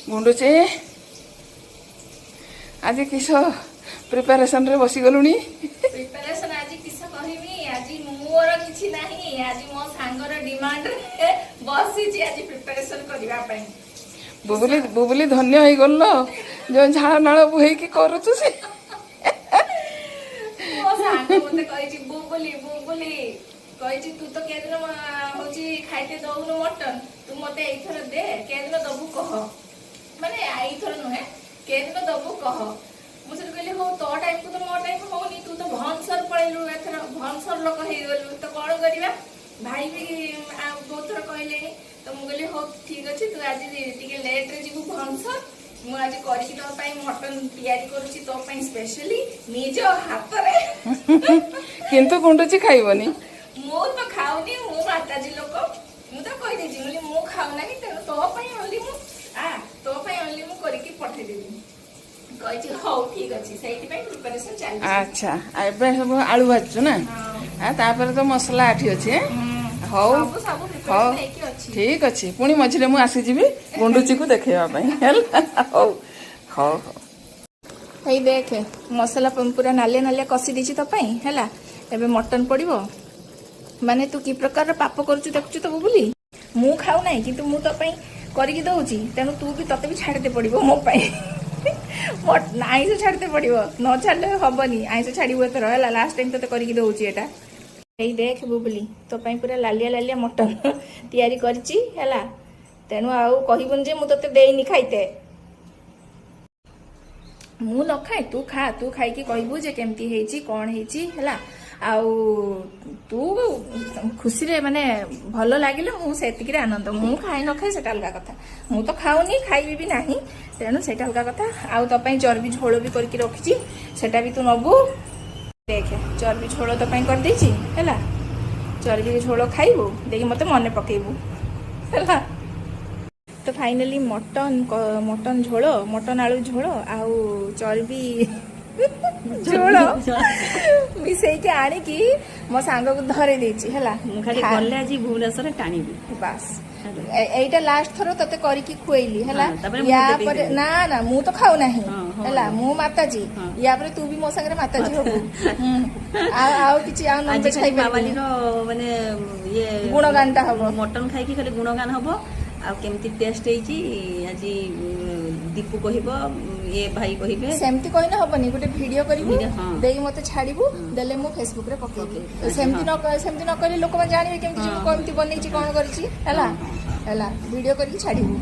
ଗୁଣ୍ଡୁଚି, ଆଜି କିସ ପ୍ରିପାରେସନରେ ବସିଗଲୁଣି? ପ୍ରିପାରେସନ ଆଜି କିସ କହିବି, ଆଜି ମୋର କିଛି ନାହିଁ। ଆଜି ମୋ ସାଙ୍ଗର ଡିମାଣ୍ଡରେ ବସିଛି ଆଜି ପ୍ରିପାରେସନ କରିବା ପାଇଁ। ବୁବୁଲି, ବୁବୁଲି, ଧନ୍ୟ ହେଇଗଲ, ଯୋଉ ଝାଳ ନାଳ ବୋହେଇକି କରୁଛୁ ସେ। ମୋ ସାଙ୍ଗ ମତେ କହିଛି, ବୁବୁଲି, ବୁବୁଲି କହିଛି, ତୁ ତ କେଦିନ ହଉଛି ଖାଇତେ ଦଉନୁ ମଟନ, ତୁ ମତେ ଏଇଥର ଦେ, କେଦିନ ଦବୁ କହ। ମାନେ ଏଇଥର ନୁହେଁ, କେଦିନ ଦବୁ କହ। ମୁଁ ସେଠୁ କହିଲି, ହଉ, ତୋ ଟାଇମକୁ ତ ମୋ ଟାଇମ ହଉନି, ତୁ ତ ଭନସର ପଳେଇଲୁ, ଏଥର ଭନସର ଲୋକ ହେଇଗଲୁ, ତ କଣ କରିବା? ଭାଇ ବି ଆଉ ବହୁତ ଥର କହିଲେଣି। ତ ମୁଁ କହିଲି, ହଉ ଠିକ ଅଛି, ତୁ ଆଜି ଟିକେ ଲେଟରେ ଯିବୁ ଭନସର, ମୁଁ ଆଜି କରିକି ତୋ ପାଇଁ ମଟନ ତିଆରି କରୁଛି, ତୋ ପାଇଁ ସ୍ପେଶାଲି ନିଜ ହାତରେ। କିନ୍ତୁ ଗୁଣ୍ଡୁଚି ଖାଇବନି। ମୁଁ ତ ଖାଉନି, ମୁଁ ମାତାଜୀ ଲୋକ। ମୁଁ ତ କହିଦେଇଛି ବୋଲି ମୁଁ ଖାଉନାହିଁ, ତେଣୁ ତୋ ପାଇଁ ଓନ୍ଲି ମୁଁ ତୋ ପାଇଁ ଓନ୍ଲି ମୁଁ କରିକି ପଠେଇଦେବି। କହିଛି, ହଉ ଠିକ ଅଛି। ସେଇଥିପାଇଁ ପ୍ରିପାରେସନ ଚାଲିଛି। ଆଚ୍ଛା, ଆଉ ଏବେ ସବୁ ଆଳୁ ଭାଜୁଛୁ ନା? ହଁ। ଆଉ ତାପରେ ତ ମସଲା ଏଠି ଅଛି ଏଁ? ହଉ। ସବୁ ସବୁ ହଉ। ପ୍ରିପାରେସନ ହେଇକି ଅଛି। ଠିକ ଅଛି, ପୁଣି ମଝିରେ ମୁଁ ଆସିଯିବି ଗୁଣ୍ଡୁଚିକୁ ଦେଖେଇବା ପାଇଁ। ହେଲା, ହଉ ହଉ ହଉ। ଏଇ ଦେଖେ, ମସଲା ପୁରା ନାଲିଆ ନାଲିଆ କଷି ଦେଇଛି ତୋ ପାଇଁ, ହେଲା। ଏବେ ମଟନ ପଡିବ। ମାନେ ତୁ କି ପ୍ରକାରର ପାପ କରୁଛୁ ଦେଖୁଛୁ ତ ବୁବୁଲି? ମୁଁ ଖାଉନାହିଁ, କିନ୍ତୁ ମୁଁ ତୋ ପାଇଁ କରିକି ଦଉଛି, ତେଣୁ ତୁ ବି ତତେ ବି ଛାଡ଼ିତେ ପଡିବ ମୋ ପାଇଁ। ଆଇଁଷ ଛାଡ଼ିତେ ପଡିବ, ନ ଛାଡ଼ିଲେ ହବନି। ଆଇଁଷ ଛାଡ଼ିବୁ ଏଥର, ହେଲା? ଲାଷ୍ଟ ଟାଇମ୍ ତତେ କରିକି ଦଉଛି ଏଟା। ଏଇ ଦେଖ ବୁବୁଲି, ତୋ ପାଇଁ ପୁରା ଲାଲିଆ ଲାଲିଆ ମଟନ ତିଆରି କରିଛି, ହେଲା। ତେଣୁ ଆଉ କହିବୁନି ଯେ ମୁଁ ତତେ ଦେଇନି ଖାଇତେ। ମୁଁ ନ ଖାଏ, ତୁ ଖା। ତୁ ଖାଇକି କହିବୁ ଯେ କେମିତି ହେଇଛି, କ'ଣ ହେଇଛି, ହେଲା। ଆଉ ତୁ ଖୁସିରେ, ମାନେ ଭଲ ଲାଗିଲେ ମୁଁ ସେତିକିରେ ଆନନ୍ଦ। ମୁଁ ଖାଏ ନ ଖାଏ ସେଟା ଅଲଗା କଥା। ମୁଁ ତ ଖାଉନି, ଖାଇବି ବି ନାହିଁ, ତେଣୁ ସେଇଟା ଅଲଗା କଥା। ଆଉ ତୋ ପାଇଁ ଚର୍ବି ଝୋଳ ବି କରିକି ରଖିଛି, ସେଟା ବି ତୁ ନବୁ। ଦେଖେ, ଚର୍ବି ଝୋଳ ତୋ ପାଇଁ କରିଦେଇଛି, ହେଲା। ଚର୍ବି ଝୋଳ ଖାଇବୁ, ଦେଇକି ମୋତେ ମନେ ପକେଇବୁ, ହେଲା। ତ ଫାଇନାଲି ମଟନ, ମଟନ ଝୋଳ, ମଟନ ଆଳୁ ଝୋଳ ଆଉ ଚର୍ବି ଝୋଳ ମିଶେଇକି ଆଣିକି ମୋ ସାଙ୍ଗକୁ ଧରେଇ ଦେଇଛି, ହେଲା। ମୁଁ ଖାଲି ଖା। ଗଲେ ଆଜି ଭୁବନେଶ୍ୱରରେ ଟାଣିବି। ବାସ୍, ଏଇଟା ଲାଷ୍ଟ ଥର ତତେ କରିକି ଖୁଏଇଲି, ହେଲା। ହଁ, ତାପରେ ମୁଁ ୟା ଦେବି ପରେ ଦେବି। ନା ନା, ମୁଁ ତ ଖାଉ ନାହିଁ। ହଁ, ହଁ, ହେଲା। ହଁ। ମୁଁ ମାତାଜୀ। ୟା ପରେ ତୁ ବି ମୋ ସାଙ୍ଗରେ ମାତାଜୀ ହବୁ। ଆଉ ଆଉ କିଛି ଆଉ ଆଜି ନନଭେଜ ଖାଲି ଖାଇପାରିବୁନି। ବାବାଲିର ମାନେ ଇଏ ଗୁଣଗାନଟା ହବ। ମଟନ ଖାଇକି ଖାଲି ଗୁଣଗାନ ହବ। ଆଉ କେମିତି ଟେଷ୍ଟ ହେଇଛି ଆଜି ଦୀପୁ କହିବ, ଇଏ ଭାଇ କହିବେ। ସେମିତି କହିଲେ ହବନି, ଗୋଟେ ଭିଡିଓ କରିବୁ। ଭିଡିଓ, ହଁ। ଦେଇକି ମତେ ଛାଡିବୁ, ଦେଲେ ମୁଁ ଫେସବୁକରେ ପକେଇବି। ସେମିତି ନ ସେମିତି ନ କହିଲେ ଲୋକମାନେ ଜାଣିବେ କେମିତି ଯେ ମୁଁ କେମିତି ବନେଇଛି, କଣ କରିଛି, ହେଲା। ହେଲା, ଭିଡିଓ କରିକି ଛାଡିବୁ।